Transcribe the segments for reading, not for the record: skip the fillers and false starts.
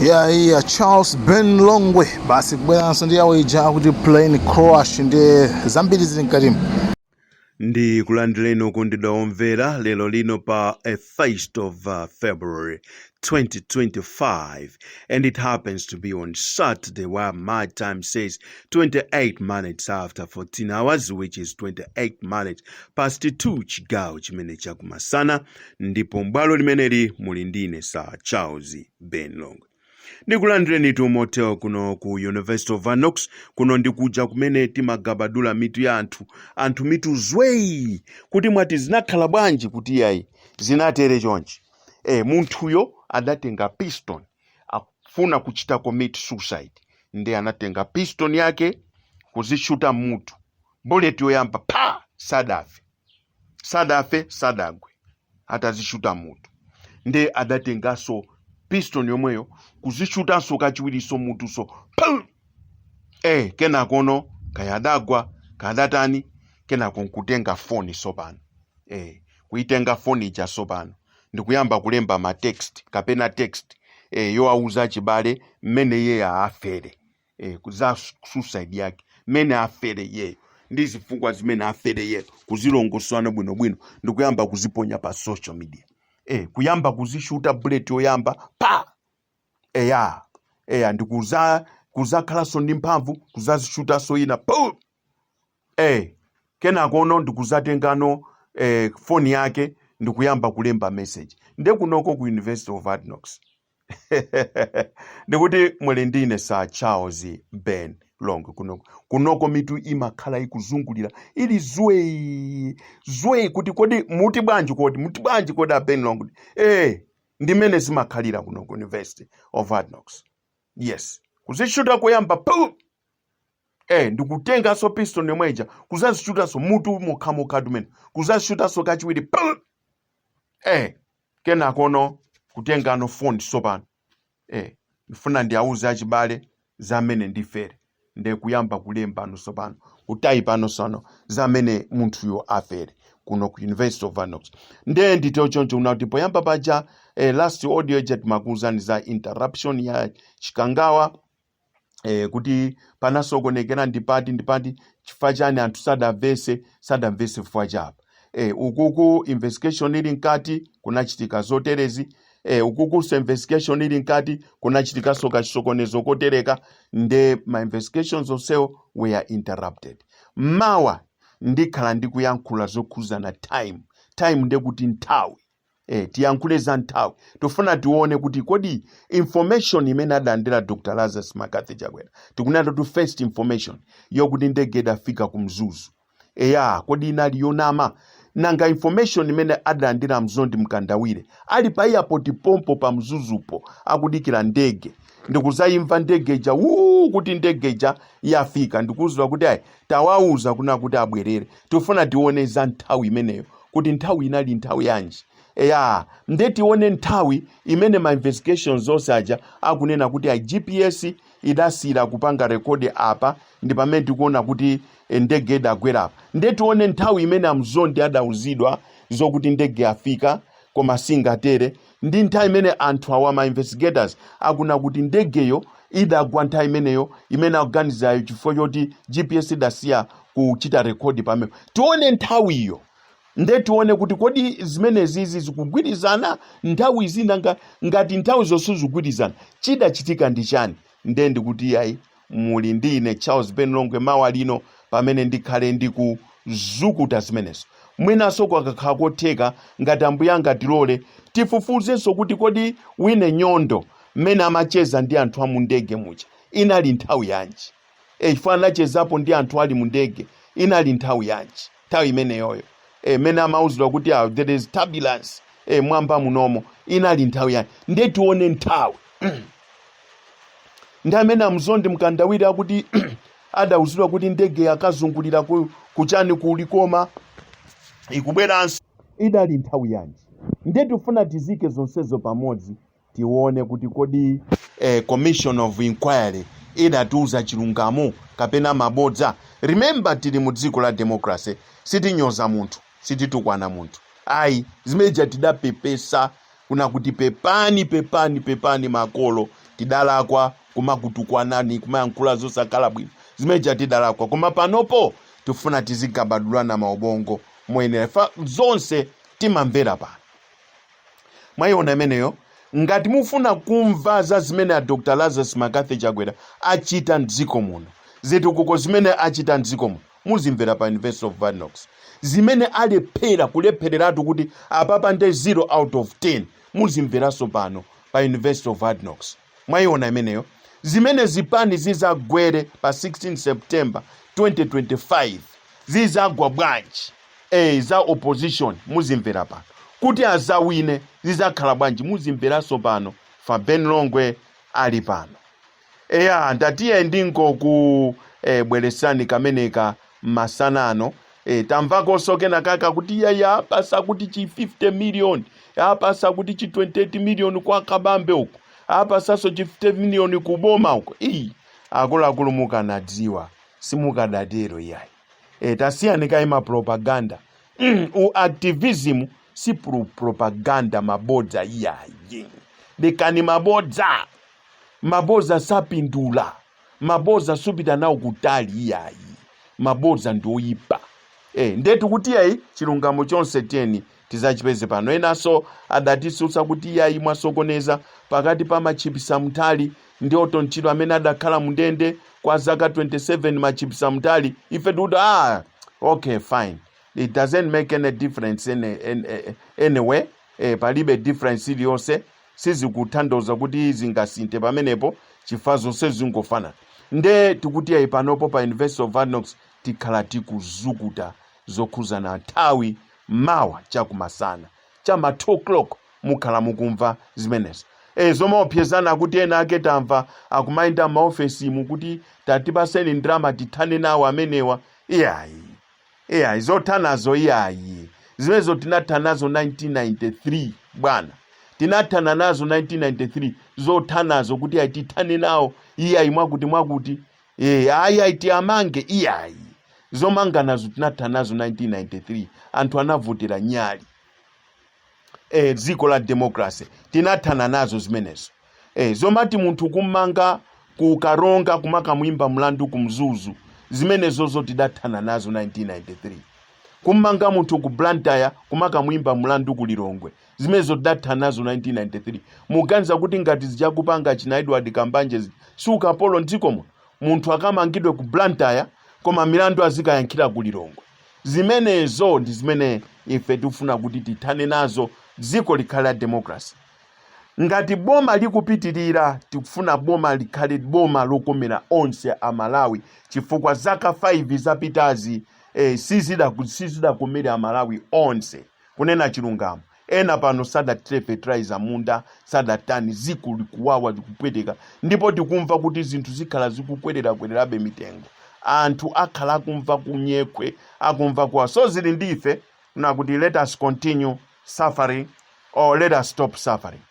Ya Charles Ben Longwe basi kubweranso ndi yawo ija akuti Plane Crash, ndi zambiri zili mkatimu. Ndi kulandireni okondedwa omvera lero lino pa a 1st of February 2025, and it happens to be on Saturday, where my time says 28 minutes after 14 hours, which is 28 minutes past 2, chigawo chimene chakumasana. Ndipo m'bwalo limeneli muli ndine Sir Charles Ben Longwe. Ndikulandireni tu motel kuno ku University of Knox. Kuno ndikuja kumene timagabadula mitu ya anthu, anthu mitu zweyi, kuti mwati zinakhala bwanji, kuti yayi zinatere chonchi. Munthuyo adatenga piston akufuna kuchita commit suicide, ndi anatenga piston yake kuzishuta mutu. Bullet yoyamba pa, sadafe, sadafe, sadagwe atazishuta mutu. Nde adatenganso piston yomweyo kuzishutanso kachiwiriso mutuso pa. Kenakono kaya adagwa, kadatani, kenako nkutenga foni sopano, kuitenga foni ija sopano ndikuyamba kulemba ma text kapena text yowauza chibale mmene iye afere, za suicide yake, mmene afere iyeyo ndi zifukwa zimene afere iyeyo, kuzilongosana bwinobwino ndikuyamba kuziponya pa social media. Kuyamba kuzishuta bullet yoyamba pa, eya eya, ndikuza kuzakhalanso ndi mphamvu kuzazishutanso ina pu. Kenakono ndikuzatengano foni yake ndikuyamba kulemba message. Nde kunoko ku University of Hard Knocks ndikuti muli ndine Sir Charles Ben Longwe. Kunoko, kunoko mitu imakhala ikuzungulira, ili zwei zwei, kuti kodi muti bwanji, kodi muti bwanji, kodi a Ben Longwe? Ndimene zimakhalira kuno ku University of Hard Knocks. Yes, kuzishuta koyamba pu, ndikutenganso piston yomweja kuzazishutanso mutu mokhamokha tumene, kuzazishutanso kachiwiri pu. Kenakono kutengano foni sopano, ndifuna ndiauze achibale zamene ndifere, nde kuyamba kulemba sopano, kutayipano sano zamene munthuyo afere kuno ku University of Hard Knocks. Nde nditeo choncho unati poyamba paja, last audio ija timakuwuzani za interruption ya Chikangawa, kuti panasokonekera ndipati ndipati, chifukwa chani anthu sadamvese, sadamvese chifukwa chapa. Ukuku investigation ili mkati kunachitika zoterezi, ukukunso investigation ili mkati kunachitikanso kachisokonezo kotereka, nde ma investigations onsewo were interrupted. Mawa ndikhala ndikuyankhula zokhuzana time. Time ndekuti nthawi. Tiyankhule za nthawi. Tifuna tione kuti kodi information imene adalandira Dr Lazarus McCarthy Chakwera, tikunena tu first information yokuti ndege idafika ku Mzuzu, eya, kodi inali yonama? Nanga information imene adalandira Mzondi Mkandawire ali pa airport pompo pa Mzuzupo akudikira ndege, ndikuzayimva ndege ija wuu, kuti ndege ija yafika, ndikuwuzidwa kuti ayi, tawauza kuna kuti abwerere. Tifuna tione za nthawi imeneyo, kuti nthawi inali nthawi yanji. Eya, nde tione nthawi imene ma investigations onse aja akunena kuti a GPS idasira kupanga record apa, ndi pamene tikuona kuti ndege idagwera apa. Nde tione nthawi imene amzondi adauzidwa zokuti ndege yafika koma singatere, ndi nthawi imene anthu awa ma investigators akuna kuti ndegeyo idagwa nthawi imeneyo imene akuganizayo, chifukwa choti GPS idasiya kuchita record pamene. Tione nthawiyo, nde tione kuti kodi zimenezizi zikugwirizana nthawi zina, ngati nthawi zonse zikugwirizana, chidachitika ndi chani? Nde ndikuti yayi, muli ndi ine Charles Ben Longwe mawa lino pamene ndikhale ndikuzukuta zimenezo. Mwinanso kwakakhala kotheka, ngati Ambuye angatilole, tifufuzenso kuti kodi Wine Nyondo mmene amacheza ndi anthu a mundege muja inali nthawi yanji? Chifukwa anachezapo ndi anthu ali mundege, inali nthawi yanji nthawi imeneyoyo? Mmene amauzidwa kuti there is turbulence mwamba munomo, inali nthawi yanji? Nde tione nthawi ndi amene amzondi Mkandawire akuti adauzidwa kuti ndege yakazungulira kuchani kulikoma ikubweranso, idali nthawi yanji? Nde tifuna tizike zonsezo pamodzi, tione kuti kodi commission of inquiry idatiuza chilungamo kapena mabodza. Remember, tili mu dziko la democracy, sitinyoza munthu, sititukwana munthu, ayi. Zimeneja tidapepesa kuna kuti pepani, pepani, pepani makolo, Tidalakwa kumakutukwanani, kumayankhula zosakhala bwino, zimeneja tidalakwa, koma panopo tifuna tizigabadulana maubongo moyenera. Fa zonse timamvera pano. Mwayiona imeneyo? Ngati mufuna kumva za zimene a Dr Lazarus McCarthy Chakwera achita mdziko muno, zitukuko zimene achita mdziko muno, muzimvera pa University of Vanox. Zimene alephera, kulephereratu kuti apapa nde 0 out of 10, muzimveranso pano pa University of Hard Knocks. Mwayiona imeneyo? Zimene zipani zizagwere pa 16 September 2025, zizagwa bwanji za opposition, muzimvera pano. Kuti azawine zizakhala bwanji, muzimveranso pano. Fa Ben Longwe ali pano. Eya, ndatiye ndingo ku bweresani kameneka masanano. Tamvakonso kena kaka kuti iye apasa kuti chi 50 million, apasa kuti chi 28 million kwa Kabambe uko, apasanso chi 50 million kuboma uko. Iyi akuluakulu, mukanadziwa simukadatero iyayi. Tasiyani kayi ma propaganda. U activism si propaganda, mabodza iyayi. Lekani mabodza, mabodza sapindula, mabodza supita nawo kutali iyayi, mabodza ndi oyipa. Ndetu kuti iyayi, chilungamo chonse tiyeni tizachipeze pano. Enanso adatisutsa kuti iyayi, mwasokoneza pakati pa Machipisa Mutali ndi Orton Chirwa amene adakhala mundende kwa zaka 27. Machipisa Mutali, ife tikuti, ah, okay, fine, it doesn't make any difference anyway. Palibe difference iliyonse, sizikutanthauza kuti zingasinthe pamenepo, chifukwa zonse zingofanana. Nde tikuti ayi, panopo pa University of Hard Knocks tikhala tikuzukuta zokhuzana nthawi mawa chakumasana chama 2 o'clock, mukhala mukumva zimenezo. Zomaopsezana kuti ena ake tamva akumayenda m'maofesimu kuti tatipaseni ndalama tithane nawo amenewa, iyayi, iyayi, zothanazo iyayi. Zimenezo tinatha nazo 1993, bwana, tinathana nazo 1993. Zothanazo kuti ayi, tithane nawo, iyayi, mwakuti mwakuti, ayi, ayi, tiamange, iyayi, zomanga nazo tinatha nazo 1993. Anthu anavotera nyali, dziko la democracy, tinathana nazo zimenezo. Zomati munthu kummanga kukaronga, kumakamwimba mlandu kumzuzu, zimenezozo tidathana nazo 1993. Kummanga munthu ku Blantyre, kumakamwimba mlandu ku Lilongwe, zimenezo tidathana nazo 1993. Muganiza kuti ngati zichakupanga china Edward Kambanje si ukapolo mdziko muno? Munthu akamangidwe ku Blantyre koma milandu azikayankhira ku Lilongwe. Zimenezo ndi zimene ife tikufuna kuti tithane nazo, dziko likhale la democracy. Ngati boma likupitirira, tikufuna boma likhale boma lokomera onse Amalawi, chifukwa zaka 5 zapitazi sizidakomere Amalawi onse. Kunena chilungamo, ena pano sadathire fertilizer munda, sadatani, dziko likuwawa, likupweteka, ndipo tikumva kuti zinthu zikhala zikukwerera-kwererabe mitengo. Anthu akhala akumva kunyekhwe, akumva kuwa. So zili ndife kuna kuti let us continue suffering or let us stop suffering.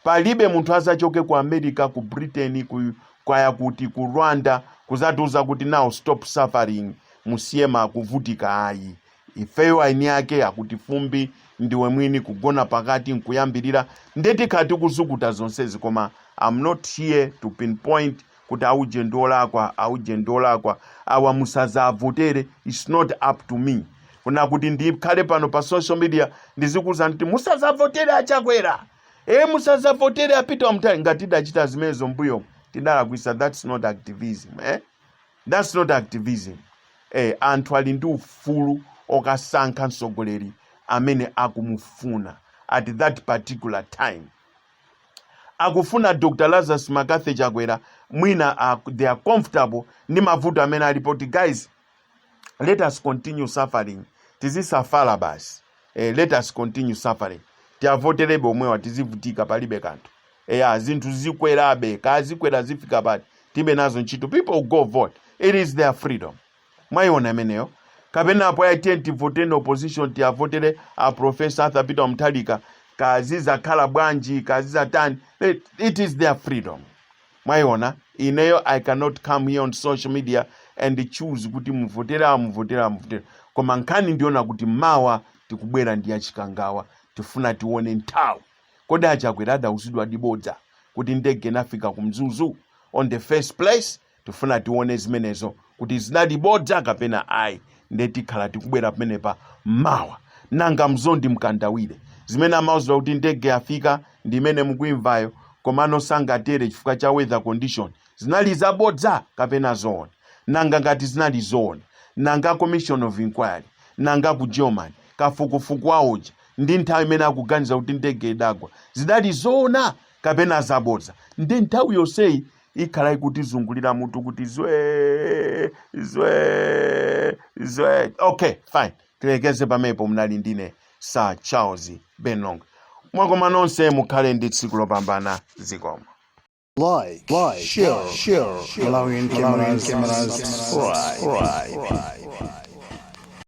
Palibe munthu azachoke ku America, ku Britain, ku kwaya kuti ku Rwanda kuzatiuza kuti now stop suffering, musiye makuvutika, ayi. Ifeyo aini ake akuti fumbi ndiwe mwini, kugona pakati nkuyambirira. Ndetikhala tikuzukuta zonsezi, koma I'm not here to pinpoint kuti auje ndiolakwa, auje ndiolakwa, awa musazavotere. It's not up to me kuna kuti ndikhale pano pa social media ndizikuwuzani kuti musazavotere Achakwera, musazavotere apita wamtali. Ngati tidachita zimenezo mbuyo, tidalakwisa. That's not activism, eh? That's not activism. Anthu ali ndi ufulu okasankha mtsogoleri amene akumufuna at that particular time. Akufuna Dr Lazarus McCarthy Chakwera, mwina they are comfortable ndi mavuto amene alipo ti guys, let us continue suffering, tizisafala basi. Let us continue suffering, tiavoterebe omwewa, tizivutika, palibe kanthu. Eya, zinthu zikwerabe, kazikwera zifika pati, tibe nazo ntchito. People go vote, it is their freedom. Mwayiona imeneyo? Kapena apo ayi, tivoteni opposition, tiavotere a Professor Arthur Peter Mutharika, kazizakhala bwanji, kazizatani, it is their freedom. Mwayiona? Ineyo I cannot come here on social media and choose kuti muvotera, muvotera, muvotera. Koma nkhani ndiona kuti mawa tikubwera ndi Achikangawa, tifuna tione nthawi. Kodi Achakwera adauzidwa dibodza Kuti ndege inafika ku Mzuzu on the first place? Tifuna tione zimenezo kuti zinali bodza kapena ayi. Nde tikhala tikubwera pamenepa mawa. Nanga Mzondi Mkandawire, zimene amauzidwa kuti ndege yafika ndi imene mukuimvayo, komano sangatere chifukwa cha weather condition, zinali zabodza kapena zoona? Nanga ngati zinali zoona, nanga commission of inquiry, nanga ku Germany kafukufuku wawoja ndi nthawi imene akuganiza kuti ndege idagwa, zidali zoona kapena zabodza? Ndi nthawi yonseyi ikhala ikutizungulira mutu kuti zwe zwe zwe. Okay, fine, tilekeze pamenepo. Mnali ndine Sir Charles Ben Longwe. Mwakoma nonse, mukhale ndi tsiku lopambana. Zikomo. Like, share, Malawian cameras, subscribe.